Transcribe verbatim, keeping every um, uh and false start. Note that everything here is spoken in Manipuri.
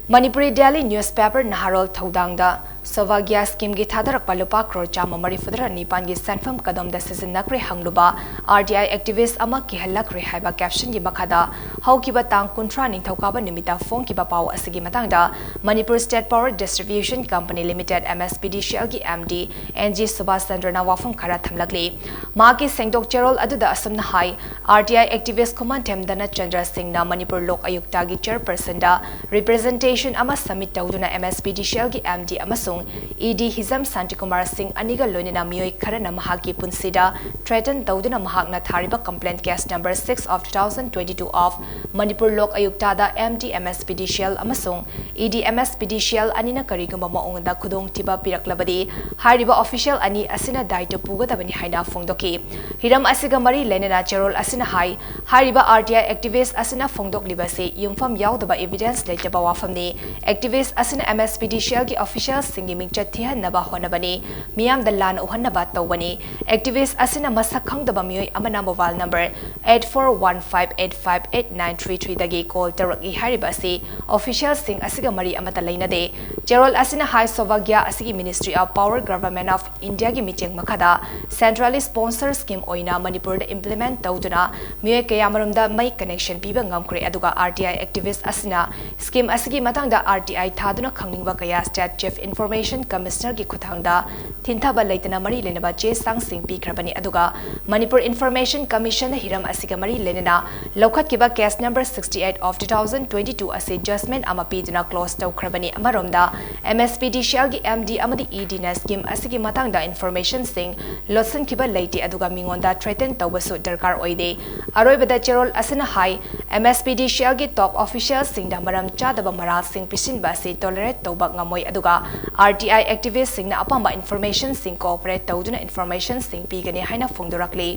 ꯃꯅꯤꯄꯨꯔꯤ ꯗꯦꯂꯤ ꯅ꯭ꯌꯨꯁꯄꯦꯄꯔ ꯅꯍꯥꯔꯣꯜ ꯊꯧꯗꯥꯡꯗ ꯁꯣꯚꯥꯒ꯭ꯌꯥ ꯁ꯭ꯀꯤꯝꯒꯤ ꯊꯥꯗꯔꯛꯄ ꯂꯨꯄꯥ ꯀ꯭ꯔꯣꯔ ꯆꯥꯝꯃ ꯃꯔꯤꯐꯨꯇꯔꯥ ꯅꯤꯄꯥꯟꯒꯤ ꯁꯦꯟꯐꯝ ꯀꯗꯣꯝꯗ ꯁꯤꯖꯤꯟꯅꯈ꯭ꯔꯦ ꯍꯪꯂꯨꯕ ꯑꯥꯔ ꯇꯤ ꯑꯥꯏ ꯑꯦꯛꯇꯤꯚꯤꯁ꯭ꯠ ꯑꯃ ꯀꯤꯍꯜꯂꯛꯈ꯭ꯔꯦ ꯍꯥꯏꯕ ꯀꯦꯞꯁꯟꯒꯤ ꯃꯈꯥꯗ ꯍꯧꯈꯤꯕ ꯇꯥꯡ ꯀꯨꯟꯊ꯭ꯔꯥ ꯅꯤꯡꯊꯧꯀꯥꯕ ꯅꯨꯃꯤꯠꯇ ꯐꯣꯡꯈꯤꯕ ꯄꯥꯎ ꯑꯁꯤꯒꯤ ꯃꯇꯥꯡꯗ Manipur state power distribution company limited, M S P D C ꯑꯦꯜꯒꯤ M D N G Subash ꯆꯟꯗ꯭ꯔꯅ ꯋꯥꯐꯝ ꯈꯔ ꯊꯝꯂꯛꯂꯤ꯫ ꯃꯍꯥꯛꯀꯤ ꯁꯦꯡꯗꯣꯛ ꯆꯦꯔꯣꯜ ꯑꯗꯨꯗ ꯑꯁꯨꯝꯅ ꯍꯥꯏ, ꯑꯥꯔ ꯇꯤ ꯑꯥꯏ ꯑꯦꯛꯇꯤꯚꯤꯁ꯭ꯠ ꯈꯨꯃꯟꯊꯦꯝ ꯙꯅꯆꯟꯗ꯭ꯔ ꯁꯤꯡꯅ ꯃꯅꯤꯄꯨꯔ ꯂꯣꯛ ꯑꯌꯨꯛꯇꯒꯤ ꯆꯦꯌꯔꯄꯔꯁꯟꯗ ꯔꯤꯄ꯭ꯔꯖꯦꯟꯇꯦꯁꯟ ꯑꯃ ꯁꯕꯃꯤꯠ ꯇꯧꯗꯨꯅ M S P D C ꯑꯦꯜꯒꯤ ꯑꯦꯝ ꯗꯤ ꯑꯃꯁꯨꯡ ꯏ ꯗꯤ ꯍꯤꯖꯝ ꯁꯥꯟꯇꯤꯀꯨꯃꯥꯔ ꯁꯤꯡ ꯑꯅꯤꯒ ꯂꯣꯏꯅꯅ ꯃꯤꯑꯣꯏ ꯈꯔꯅ ꯃꯍꯥꯛꯀꯤ ꯄꯨꯟꯁꯤꯗ ꯊ꯭ꯔꯦꯇꯟ ꯇꯧꯗꯨꯅ ꯃꯍꯥꯛꯅ ꯊꯥꯔꯤꯕ complaint case number six of two thousand twenty-two of Manipur ꯂꯣꯛ ꯑꯌꯨꯛꯇꯗ M D M S P D C L ꯑꯃꯁꯨꯡ ꯏ ꯗꯤ M S P D C L ꯑꯅꯤꯅ ꯀꯔꯤꯒꯨꯝꯕ ꯃꯑꯣꯡꯗ ꯈꯨꯗꯣꯡꯊꯤꯕ ꯄꯤꯔꯛꯂꯕꯗꯤ, ꯍꯥꯏꯔꯤꯕ ꯑꯣꯐꯤꯁꯤꯌꯦꯜ ꯑꯅꯤ ꯑꯁꯤꯅ ꯗꯥꯏꯇ꯭ꯋ ꯄꯨꯒꯗꯕꯅꯤ ꯍꯥꯏꯅ ꯐꯣꯡꯗꯣꯛꯈꯤ꯫ ꯍꯤꯔꯝ ꯑꯁꯤꯒ ꯃꯔꯤ ꯂꯩꯅꯅ ꯆꯦꯔꯣꯜ ꯑꯁꯤꯅ ꯍꯥꯏ, ꯍꯥꯏꯔꯤꯕ ꯑꯥꯔ ꯇꯤ ꯑꯥꯏ ꯑꯦꯛꯇꯤꯚꯤꯁ꯭ꯠ ꯑꯁꯤꯅ ꯐꯣꯡꯗꯣꯛꯂꯤꯕ ꯑꯁꯤ ꯌꯨꯝꯐꯝ ꯌꯥꯎꯗꯕ ꯏꯚꯤꯗꯦꯟꯁ ꯂꯩꯇꯕ ꯋꯥꯐꯝꯅꯤ꯫ ꯑꯦꯛꯇꯤꯚꯤꯁ꯭ꯠ ꯑꯁꯤꯅ M S P D C ꯑꯦꯜꯒꯤ ꯑꯣꯐꯤꯁꯤꯌꯦꯜꯁꯤꯡꯒꯤ ꯃꯤꯡꯆꯠ ꯊꯤꯍꯟꯅꯕ ꯍꯣꯠꯅꯕꯅꯤ, ꯃꯤꯌꯥꯝꯗ ꯂꯥꯟꯅ ꯎꯍꯟꯅꯕ ꯇꯧꯕꯅꯤ꯫ ꯑꯦꯛꯇꯤꯚꯤꯁ꯭ꯠ ꯑꯁꯤꯅ ꯃꯁꯛ ꯈꯪꯗꯕ ꯃꯤꯑꯣꯏ ꯑꯃꯅ mobile number eight four one five eight five eight nine three three ꯗꯒꯤ ꯀꯣꯜ ꯇꯧꯔꯛꯏ ꯍꯥꯏꯔꯤꯕ ꯑꯁꯤ ꯑꯣꯐꯤꯁꯤꯌꯦꯜꯁꯤꯡ ꯑꯁꯤꯒ ꯃꯔꯤ ꯑꯃꯠꯇ ꯂꯩꯅꯗꯦ꯫ ꯆꯦꯔꯣꯜ ꯑꯁꯤꯅ ꯍꯥꯏ, ꯁꯣꯚꯥꯒ꯭ꯌꯥ ꯑꯁꯤꯒꯤ Ministry of Power, Government of Indiaꯒꯤ ꯃꯤꯠꯌꯦꯡ ꯃꯈꯥꯗ ꯁꯦꯟꯇ꯭ꯔꯦꯜꯂꯤ ꯁ꯭ꯄꯣꯟꯁꯔ ꯁ꯭ꯀꯤꯝ ꯑꯣꯏꯅ ꯃꯅꯤꯄꯨꯔꯗ ꯏꯝꯄ꯭ꯂꯤꯃꯦꯟꯠ ꯇꯧꯗꯨꯅ ꯃꯤꯑꯣꯏ ꯀꯌꯥꯃꯔꯨꯝꯗ ꯃꯩ ꯀꯅꯦꯛꯁꯟ ꯄꯤꯕ ꯉꯝꯈ꯭ꯔꯦ꯫ ꯑꯗꯨꯒ ꯑꯥꯔ ꯇꯤ ꯑꯥꯏ ꯑꯦꯛꯇꯤꯚꯤꯁ꯭ꯠ ꯑꯁꯤꯅ ꯁ꯭ꯀꯤꯝ ꯑꯁꯤꯒꯤ ꯃꯇꯥꯡꯗ ꯑꯥꯔ ꯇꯤ ꯑꯥꯏ ꯊꯥꯗꯨꯅ ꯈꯪꯅꯤꯡꯕ ꯀꯌꯥ ꯁ꯭ꯇꯦꯠ ꯆꯤꯐ ꯏꯟꯐꯣꯔꯃꯦꯁꯟ ꯀꯃꯤꯁꯅꯔꯒꯤ ꯈꯨꯠꯊꯥꯡꯗ ꯊꯤꯟꯊꯕ ꯂꯩꯇꯅ ꯃꯔꯤ ꯂꯩꯅꯕ ꯆꯦ ꯆꯥꯡꯁꯤꯡ ꯄꯤꯈ꯭ꯔꯕꯅꯤ꯫ ꯑꯗꯨꯒ ꯃꯅꯤꯄꯨꯔ ꯏꯟꯐꯣꯔꯃꯦꯁꯟ ꯀꯃꯤꯁꯟꯅ ꯍꯤꯔꯝ ꯑꯁꯤꯒ ꯃꯔꯤ ꯂꯩꯅꯅ ꯂꯧꯈꯠꯈꯤꯕ case number sixty eight of two thousand twenty-two ꯑꯁꯤ ꯖꯖꯃꯦꯟꯠ ꯑꯃ ꯄꯤꯗꯨꯅ ꯀ꯭ꯂꯣꯖ ꯇꯧꯈ꯭ꯔꯕꯅꯤ꯫ ꯑꯃꯔꯣꯝꯗ, M S P D C ꯑꯦꯜꯒꯤ ꯑꯦꯝ ꯗꯤ ꯑꯃꯗꯤ ꯏ ꯗꯤꯅ ꯁ꯭ꯀꯤꯝ ꯑꯁꯤꯒꯤ ꯃꯇꯥꯡꯗ ꯏꯟꯐꯣꯔꯃꯦꯁꯟꯁꯤꯡ ꯂꯣꯠꯁꯤꯟꯈꯤꯕ ꯂꯩꯇꯦ, ꯑꯗꯨꯒ ꯃꯤꯉꯣꯟꯗ ꯊ꯭ꯔꯦꯇꯟ ꯇꯧꯕꯁꯨ ꯗꯔꯀꯥꯔ ꯑꯣꯏꯗꯦ꯫ ꯑꯔꯣꯏꯕꯗ ꯆꯦꯔꯣꯜ ꯑꯁꯤꯅ ꯍꯥꯏ, M S P D C ꯑꯦꯜꯒꯤ ꯇꯣꯞ ꯑꯣꯐꯤꯁꯤꯌꯦꯜꯁꯤꯡꯗ ꯃꯔꯝ ꯆꯥꯗꯕ ꯃꯔꯥꯜꯁꯤꯡ ꯄꯤꯁꯤꯟꯕ ꯑꯁꯤ ꯇꯣꯂꯔꯦꯠ ꯇꯧꯕ ꯉꯝꯃꯣꯏ, ꯑꯗꯨꯒ ꯑꯥꯔ ꯇꯤ ꯑꯥꯏ ꯑꯦꯛꯇꯤꯚꯤꯁ꯭ꯠꯁꯤꯡꯅ ꯑꯄꯥꯝꯕ ꯏꯟꯐꯣꯔꯃꯦꯁꯟꯁꯤꯡ ꯀꯣꯑꯣꯄꯔꯦꯠ ꯇꯧꯗꯨꯅ ꯏꯟꯐꯣꯔꯃꯦꯁꯟꯁꯤꯡ ꯄꯤꯒꯅꯤ ꯍꯥꯏꯅ ꯐꯣꯡꯗꯣꯔꯛꯂꯤ꯫